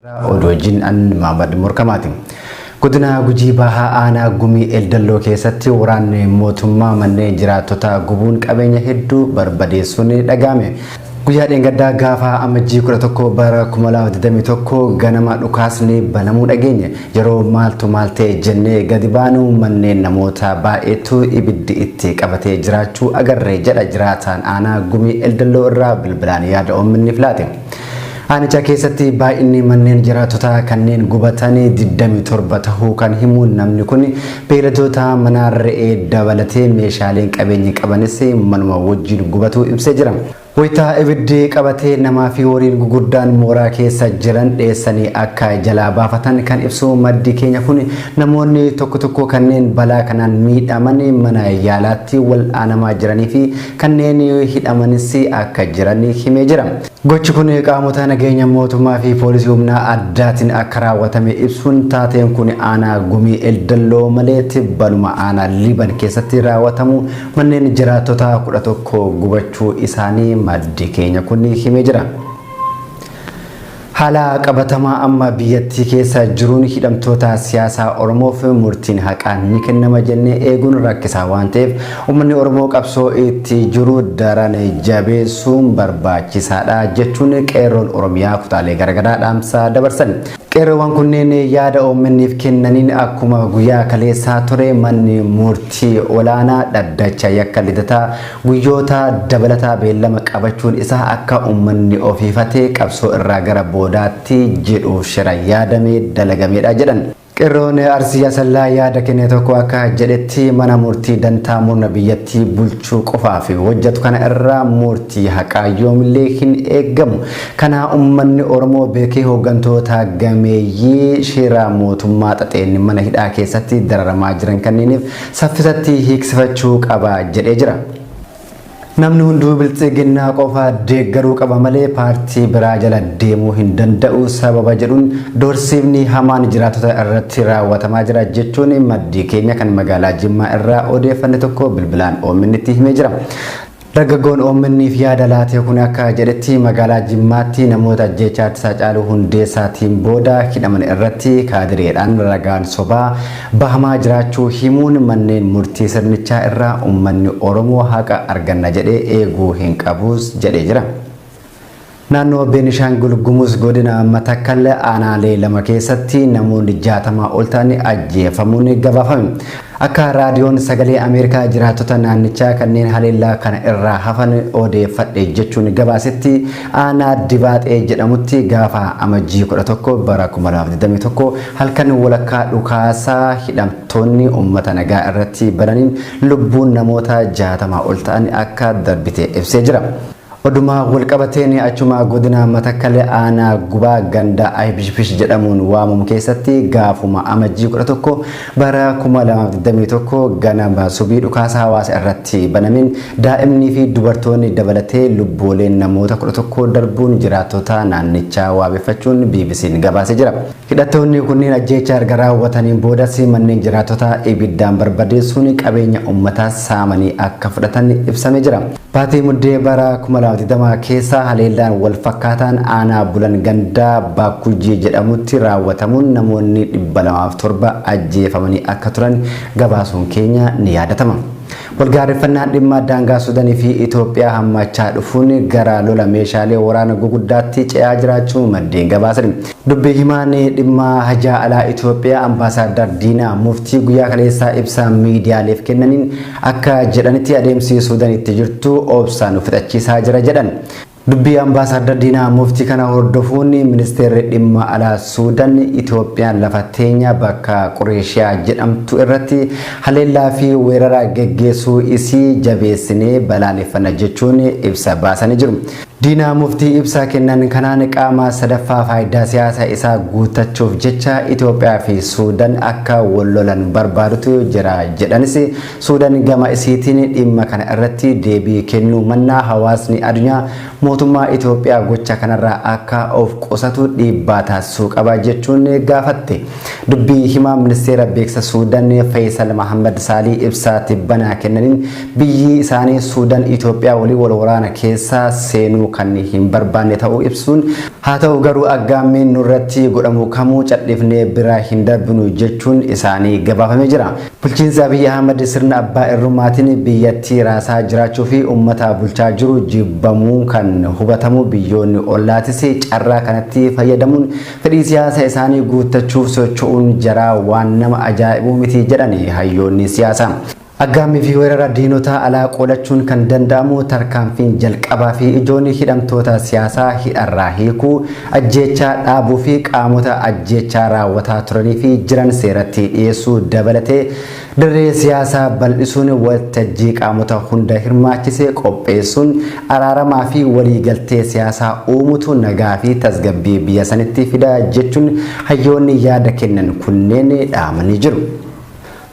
Oduu wajjin an Mahammad Morkamaati. Godina Gujii Bahaa Aanaa Gumii Eldalloo keessatti waraanni mootummaa manneen jiraattotaa gubuun qabeenya hedduu barbadeessuun dhaga'ame. Guyyaa dheengaddaa gaafa Amajjii 11 bara 2021 ganama dhukaasni banamuu dhageenye. Yeroo maaltu maal ta'e jennee gadi baanu manneen namoota baay'eetu ibiddi itti qabatee jiraachuu agarre jedha jiraataan aanaa Gumii Eldalloo irraa bilbilaan yaada OMN'f laate. Aanicha keessatti baay'inni manneen jiraattotaa kanneen gubatanii 27 tahuu kan himu namni kun beeyladoota manaa re'ee dabalatee meeshaaleen qabeenya qabanis manuma wajjin gubatuu ibsee jira. Wayita ibiddi qabatee namaa fi horiin guguddaan mooraa keessa jiran dheessanii akka jalaa baafatan kan ibsu maddi keenya kun namoonni tokko tokko kanneen balaa kanaan miidhaman mana yaalaatti wal'aanamaa jiranii fi kanneen hidhamanis akka jiran himee jira. Gochi kun qaamota nageenya mootummaa fi poolisii humna addaatiin akka raawwatame ibsuun taateen kun aanaa Gumii Eldalloo malee tibbanuma aanaa Liiban keessatti raawwatamu manneen jiraattota 11 gubachuu isaanii maddi keenya kun himee jira. Haala qabatamaa amma biyyattii keessa jiruun hidhamtoota siyaasaa Oromoof murtiin haqaa ni kennama jennee eeguun rakkisaa waan ta'eef uummanni Oromoo qabsoo itti jiru daran jabeessuun barbaachisaadha jechuun qeerroon Oromiyaa kutaalee garaagaraa dhaamsa dabarsan. Qeerroowwan kunneen yaada OMN'f kennaniin akkuma guyyaa kaleessaa ture manni murtii olaanaa dhaddacha yakka lidataa guyyoota dabalataa beellama qabachuun isaa akka uummanni ofiifatee qabsoo irraa gara boodaatti jedhuuf shira yaadamee dalagameedha jedhan. Qeerroon Arsii Asallaa yaada kenne tokko akka jedhetti mana murtii dantaa murna biyyattii bulchuu qofaaf hojjetu kana irraa murtii haqaa yoomillee hin eeggamu. Kana uummanni Oromoo beekee hooggantoota gameeyyii shira mootummaa xaxeen mana hidhaa keessatti dararamaa jiran kanneeniif saffisatti hiiksifachuu qaba jedhee jira. Namni hunduu biltsiginnaa qofa deeggaruu qaba malee paartii biraa jala deemuu hin danda'u sababa jedhuun doorsiifni hamaan jiraattota irratti raawwatamaa jira jechuun maddii keenya kan magaalaa Jimmaa irraa odeeffanne tokko bilbilaan OMN'tti himee jira. Dargaggoon OMN'f yaada laatee kun akka jedhetti magaalaa Jimmaatti namoota ajjeechaa Artist Haacaaluu Hundeessaatiin booda hidhaman irratti kaadireedhaan ragaan sobaa bahamaa jiraachuu himuun manneen murtii sirnichaa irraa uummanni Oromoo haqa arganna jedhee eeguu hin qabus jedhee jira. Naannoo Beenishaangul Gumuz godina Matakkal aanaalee lama keessatti namoonni 60 ol ta'an ajjeefamuun gabaafame. Akka raadiyoon sagalee Ameerikaa jiraattota naannichaa kanneen haleellaa kana irraa hafan odeeffadhe jechuun gabaasetti aanaa Dibaaxee jedhamutti gaafa Amajjii 11 bara 2021 halkan walakkaa dhukaasaa hidhamtoonni uummata nagaa irratti bananiin lubbuun namoota 60 ol ta'an akka darbite ibsee jira. Oduma walqabateen achuma godina Matakkal aanaa Gubaa ganda Ayibishbish jedhamuun waamamu keessatti gaafuma Amajjii 11 bara 2021 ganama subii dhukaasa hawaasa irratti banameen daa'imnii fi dubartoonni dabalatee lubbooleen namoota 11 darbuun jiraattota naannichaa waabeffachuun BBC'n gabaasee jira. Hidhattoonni kunneen ajjeechaa erga raawwataniin boodas manneen jiraattotaa ibiddaan barbadeessuun qabeenya uummataa saamanii akka fudhatan ibsamee jira. Baatii Muddee bara 2020 keessa haleellaan wal fakkaataan aanaa Bulan ganda Baakkujjii jedhamutti raawwatamuun namoonni 207 ajjeefamanii akka turan gabaasuun keenya ni yaadatama. Walgaarreffannaan dhimma daangaa Suudanii fi Itoophiyaa hammaachaa dhufuun gara lola meeshaalee waraana guguddaatti ce'aa jiraachuu maddeen gabaasan. Dubbi himaan dhimma hajaa alaa Itoophiyaa Ambaasaaddar Diinaa Muftii guyyaa kaleessaa ibsa miidiyaaleef kennaniin akka jedhanitti adeemsi Suudan itti jirtu obsaan fixachiisaa jira jedhan. Dubbii Ambaasaaddar Diinaa Muftii kana hordofuun ministeerri dhimma alaa Suudan Itoophiyaan lafa teenya bakka Qureeshiyaa jedhamtu irratti haleellaa fi weerara geggeessuu isii jabeessinee balaaleffanna jechuun ibsa baasanii jiru. Diinaa Muftii ibsa kennan kanaan qaama sadaffaa faayidaa siyaasa isaa guuttachuuf jecha Itoophiyaa fi Suudan akka wal lolan barbaadutu jira jedhanis Suudan gama isiitiin dhimma kana irratti deebii kennuu mannaa hawaasni addunyaa mootummaa Itoophiyaa gocha kanarraa akka of qusatu dhiibbaa taasisuu qaba jechuun gaafatte. Dubbii himaa ministeera beeksisa Suudan Faysal Mahammad Saalii ibsa tibbana kennaniin biyyi isaanii Suudan Itoophiyaa waliin wal waraana keessa seenuu kan hin barbaanne ta'uu ibsuun, haa ta'u garuu aggaammiin nurratti godhamu kamuu cal'ifnee bira hin darbinu jechuun isaanii gabaafamee jira. Bulchiinsi Abiy Ahmad sirna abbaa irrummaatiin biyyattii raasaa jiraachuu fi uummata bulchaa jiru jibbamuu kan hubatamu biyyoonni ollaatis carraa kanatti fayyadamuun fedhii siyaasa isaanii guuttachuuf socho'uun jaraa waan nama ajaa'ibuu miti jedhani hayyoonni siyaasaa. Aggaammii fi weerara diinota alaa qolachuun kan danda'amu tarkaanfiin jalqabaa fi ijoon hidhamtoota siyaasaa hidharraa hiikuu, ajjeechaa dhaabuu fi qaamota ajjeechaa raawwataa turanii fi jiran seeratti dhiyeessuu dabalatee dirree siyaasaa bal'isuun waltajjii qaamota hunda hirmaachise qopheessuun araaramaa fi waliigaltee siyaasaa uumutu nagaa fi tasgabbii biyya sanitti fida jechuun hayyoonni yaada kennan kunneen dhaamanii jiru.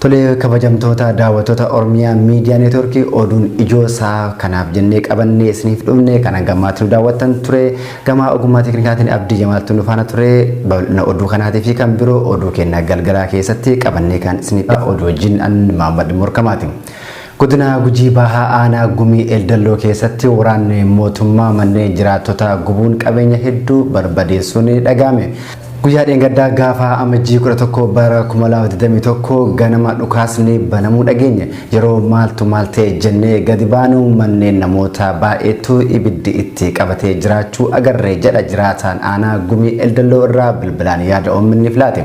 Tolee, kabajamtoota daawwattoota Oromiyaa Miidiyaa Neetwoorkii, oduun ijoo isaa kanaaf jennee qabannee isiniif dhufne kan hangamaatti nu daawwattan ture. Gamaa ogummaa teeknikaatiin Abdii Jamaaltu nu faana ture. Bal'ina oduu kanaatii fi kan biroo oduu keenya galgalaa keessatti qabannee kan isiniif oduu wajjin an Mahammad Morkamaati. Godina Gujii Bahaa aanaa Gumii Eldalloo keessatti waraanni mootummaa manneen jiraattota gubuun qabeenya hedduu barbadeessuun dhaga'ame. Guyyaa dheengaddaa gaafa Amajjii 11 bara 2021 ganama dhukaasni banamuu dhageenye. Yeroo maaltu maal ta'e jennee gadi baanu manneen namoota baay'eetu ibiddi itti qabatee jiraachuu agarre jedha jiraataan aanaa Gumii Eldalloo irraa bilbilaan yaada OMN laate.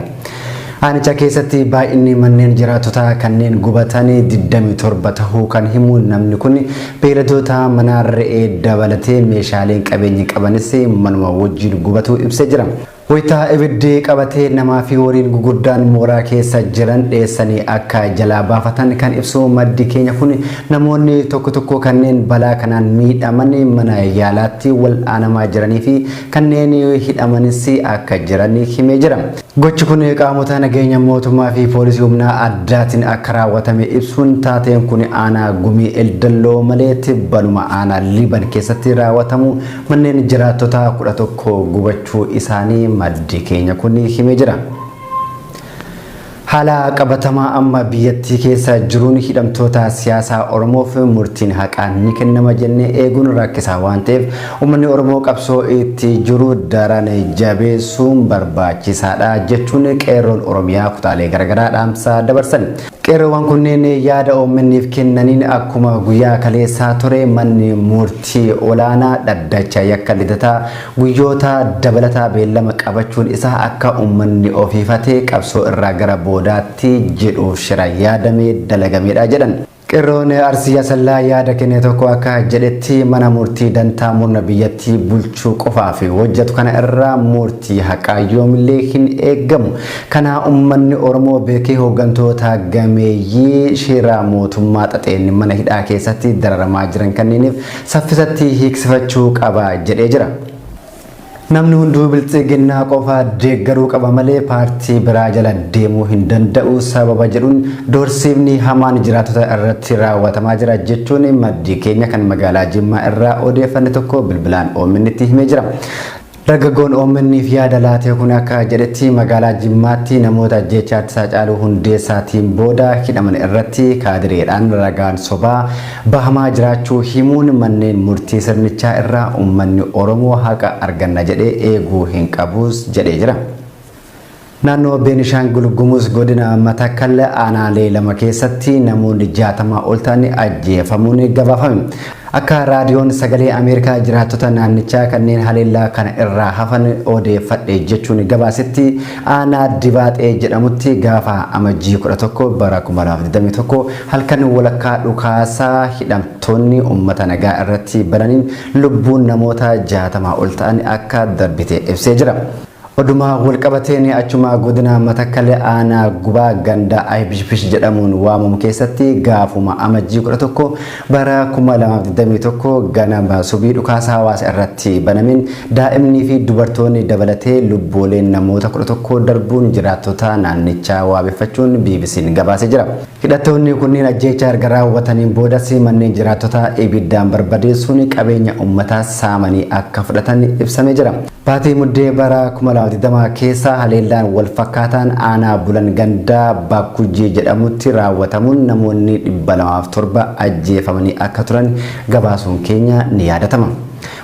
Aanicha keessatti baay'inni manneen jiraattotaa kanneen gubatanii 27 tahuu kan himu namni kun, beeyladoota manaa re'ee dabalatee meeshaaleen qabeenya qabanis manuma wajjin gubatu ibsee jira. Wayitaa ibiddi qabatee namaa fi horiin guguddaan mooraa keessa jiran dheessanii akka jalaa baafatan kan ibsu maddi keenya kun, namoonni tokko tokko kanneen balaa kanaan miidhaman mana yaalaatti wal'aanamaa jiranii fi kanneen hidhamanis akka jiran himee jira. Gochi kun qaamota nageenya mootummaa fi poolisii humna addaatiin akka raawwatame ibsuun, taateen kun aanaa Gumii Eldalloo malee tibbanuma aanaa Liban keessatti raawwatamu manneen jiraattota 11 gubachuu isaanii maddi keenya kun himee jira. Haala qabatamaa amma biyyattii keessa jiruun hidhamtoota siyaasaa Oromoof murtiin haqaa ni kennama jennee eeguun rakkisaa waan ta'eef, uummanni Oromoo qabsoo itti jiru daran jabeessuun barbaachisaadha jechuun qeerroon Oromiyaa kutaalee garaagaraa dhaamsa dabarsan. Qeerroowwan kunneen yaada OMN'if kennaniin, akkuma guyyaa kaleessaa ture manni murtii olaanaa dhaddacha yakka Lidataa guyyoota dabalataa beellama qabachuun isaa akka uummanni ofiifatee qabsoo irraa gara boodaatti jedhuuf shira yaadamee dalagameedha jedhan. Qeerroon Arsii Asallaa yaada kenne tokko akka jedhetti, mana murtii dantaa murna biyyattii bulchuu qofaaf hojjetu kana irraa murtii haqaa yoomillee hin eeggamu. Kana uummanni Oromoo beekee hooggantoota gameeyyii shira mootummaa xaxeen mana hidhaa keessatti dararamaa jiran kanneeniif saffisatti hiiksifachuu qaba jedhee jira. Namni hunduu Biltsiginnaa qofa deeggaruu qaba malee paartii biraa jala deemuu hin danda'u sababa jedhuun doorsiifni hamaan jiraattota irratti raawwatamaa jira jechuun maddi keenya kan magaalaa Jimmaa irraa odeeffanne tokko bilbilaan OMN'tti himee jira. Dargaggoon OMN'if yaada laatee kun akka jedhetti, magaalaa Jimmaatti namoota ajjeechaa Haacaaluu Hundeessaatiin booda hidhaman irratti kaadireedhaan ragaan sobaa bahamaa jiraachuu himuun, manneen murtii sirnichaa irraa uummanni Oromoo haqa arganna jedhee eeguu hin qabus jedhee jira. Naannoo Beenishaangul Gumuz godina Matakkal aanaalee lama keessatti namoonni 60 ol ta'an ajjeefamuun gabaafame. Akka raadiyoon Sagalee Ameerikaa jiraattota naannichaa kanneen haleellaa kana irraa hafan odeeffadhe jechuun gabaasetti, aanaa Dibaaxee jedhamutti gaafa Amajjii 11 bara 2021 halkan walakkaa dhukaasaa hidhamtoonni uummata nagaa irratti bananiin lubbuun namoota 60 ol ta'an akka darbite ibsee jira. Oduma walqabateen achuma godina Matakkal aanaa Gubaa ganda Ayibishbish jedhamuun waamamu keessatti gaafuma Amajjii 11 bara 2021 ganama subii dhukaasa hawaasa irratti banameen daa'imnii fi dubartoonni dabalatee lubbooleen namoota 11 darbuun jiraattota naannichaa waabeffachuun BBC'n gabaasee jira. Hidhattoonni kunneen ajjeechaa erga raawwataniin boodas manneen jiraattotaa ibiddaan barbadeessuun qabeenya uummataa saamanii akka fudhatan ibsamee jira. Baatii Muddee bara 2020 keessa haleellaan wal fakkaataan aanaa Bulan gandaa Bakkujjii jedhamutti raawwatamuun namoonni 207 ajjeefamanii akka turan gabaasuun keenya ni yaadatama.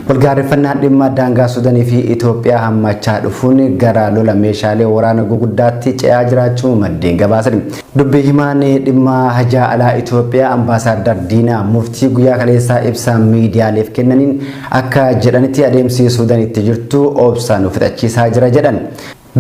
Walgaarreffannaan dhimma daangaa Suudaanii fi Itoophiyaa hammachaa dhufuun gara lola meeshaalee waraana guguddaatti ce'aa jiraachuu maddeen gabaasan. Dubbii himaan dhimma hajaa alaa Itoophiyaa Ambaasaaddar Diinaa Muftii guyyaa kaleessaa ibsa miidiyaaleef kennaniin akka jedhanitti adeemsi Suudaan itti jirtu obsa nu fixachiisaa jira jedhan.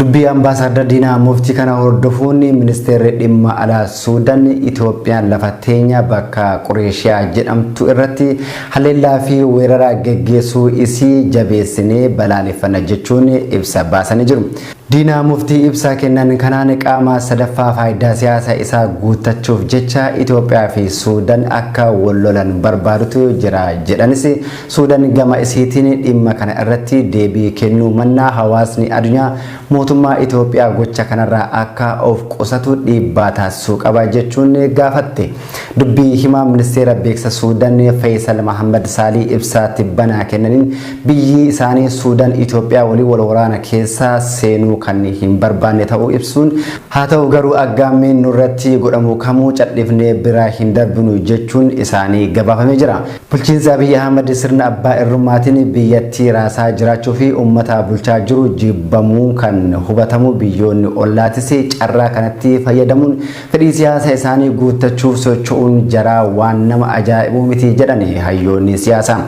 Dubbii Ambaasaaddar Diinaa Muftii kana hordofuun ministeerri dhimma alaa Suudaan Itoophiyaan lafa teenya bakka Qureeshiyaa jedhamtu irratti haleellaa fi weerara geggeessuu isii jabeessinee balaaleffanna jechuun ibsa baasanii jiru. Diinaa Muftii ibsa kennan kanaan qaama sadaffaa faayidaa siyaasaa isaa guuttachuuf jecha Itoophiyaa fi Suudaan akka wal lolan barbaadutu jira jedhanis Suudaan gama isiitiin dhimma kana irratti deebii kennuu mannaa hawaasni addunyaa mootummaa Itoophiyaa gocha kanarraa akka of qusatu dhiibbaa taasisuu qaba jechuun gaafatte. Dubbii himaa ministeera beeksisa Suudaan Faisal Mahammad Saalii ibsa tibbanaa kennaniin biyyi isaanii Suudaan Itoophiyaa waliin wal waraana keessa seenuu kan hin barbaanne ta'uu ibsuun haa ta'u garuu aggaammii nurratti godhamu kamuu cadhifnee bira hin darbinu jechuun isaanii gabaafamee jira. Bulchiinsi Abiy Ahmad sirna abbaa irrummaatiin biyyattii raasaa jiraachuu fi uummata bulchaa jiru jibbamuu kan hubatamu biyyoonni ollaatis carraa kanatti fayyadamuun fedhii siyaasa isaanii guuttachuuf socho'uun jaraa waan nama ajaa'ibuu miti jedhan hayyoonni siyaasaa.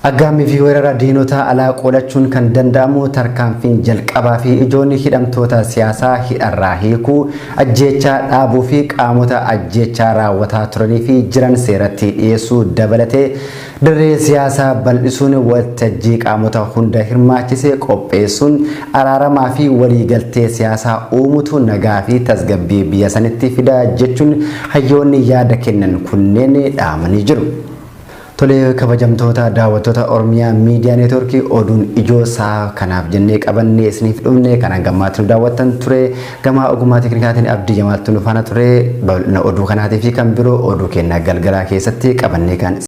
Aggaammii fi weerara diinota alaa qolachuun kan danda'amu tarkaanfiin jalqabaa fi ijoon hidhamtoota siyaasaa hidharraa hiikuu, ajjeechaa dhaabuu fi qaamota ajjeechaa raawwataa turanii fi jiran seeratti dhiyeessuu dabalatee dirree siyaasaa bal'isuun waltajjii qaamota hunda hirmaachise qopheessuun araaramaa fi waliigaltee siyaasaa uumutu nagaa fi tasgabbii biyya sanitti fida jechuun hayyoonni yaada kennan kunneen dhaamanii jiru. Tolee kabajamtoota daawwattoota Oromiyaa Miidiyaa Neetwoorkii oduun ijoo isaa kanaaf jennee qabannee isiniif dhufne kan hangammaatti nu daawwattan ture gama ogummaa teeknikaatiin Abdii Jamaaltu nu faana ture bal'ina oduu kanaatii fi kan biroo oduu keenya galgalaa keessatti qabannee kan